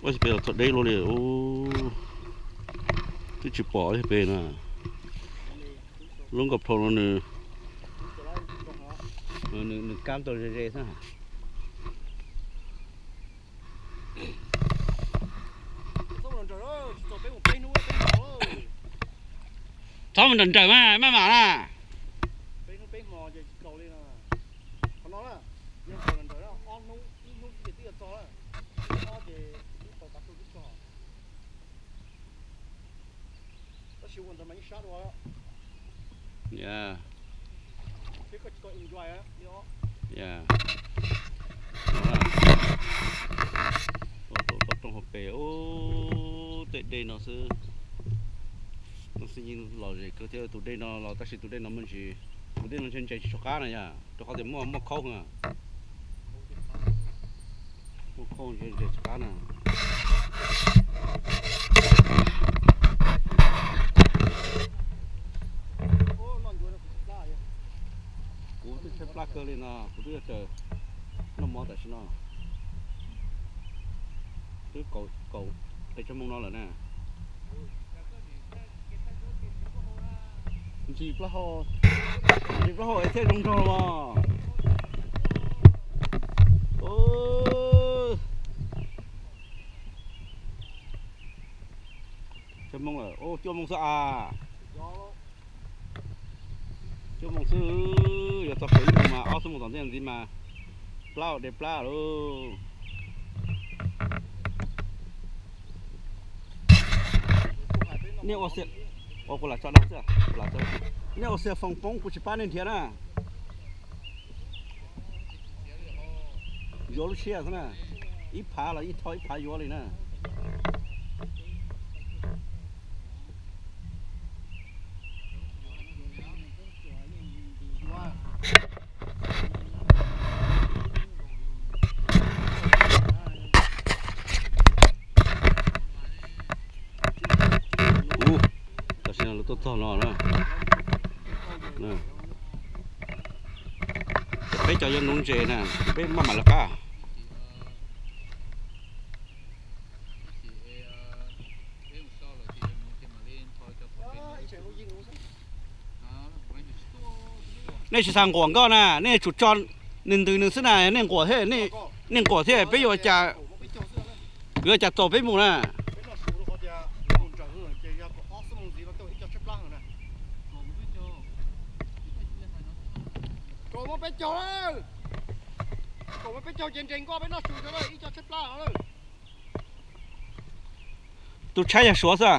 Peb los txog deb luaj li, twb tsis pom pem na. Lub nkauj plho no nws, nws kab tau ze ze xwb. Txhob mus nrawm nrawm mas maj mam na. Toj roob hauv pes, ub, tej dej no xwb. No xwb yeej lom zem kawg thiab, tus dej no los tab sis tus dej no muaj ntsis, tus dej no ntshe ntses tsis tshua qab na yom, rau qhov tias muaj muaj khaub, muaj khaub ntses ntses tsis qab na. Kuv twb tshaib plab kawg li no, kuv twb yuav raws noj mov tam sim no. Twb kaum, kaum peb tsob moo no lawm na. Ntsis plaub hau, ntsis plaub hau es thiaj zoo nraug los. Tsob moo lawm, cuaj moo xwb a. Cuaj moo xwb, yuav txog kaum ib moo mas ob xuab moos tom ntej ntxiv mas plab de plab lauj. Nej ua, kuv lam tso no xwb, nej ua xias foom poob kuv tsis pab nej nrhiav na. Yuav lub siab xwb na, ib phav los ib thoj ib phav yuav li na. Ub, tam sim no lawv tuaj txog no na. Peb cov yuav nuv ntses na, peb maj mam lawv qab. Nej tsis xav nquam nkoj na, nej tsum tso nws ntws nws xwb na, nej nquam thiab, nej nquam thiab peb yuav cas, yuav cas txaus peb mus na. Kaum moo peb caug, kaum moo peb caug ces nres nkoj peb noj su ib co tshaib plab no lawm. Tus tshaib yog Suav xwb.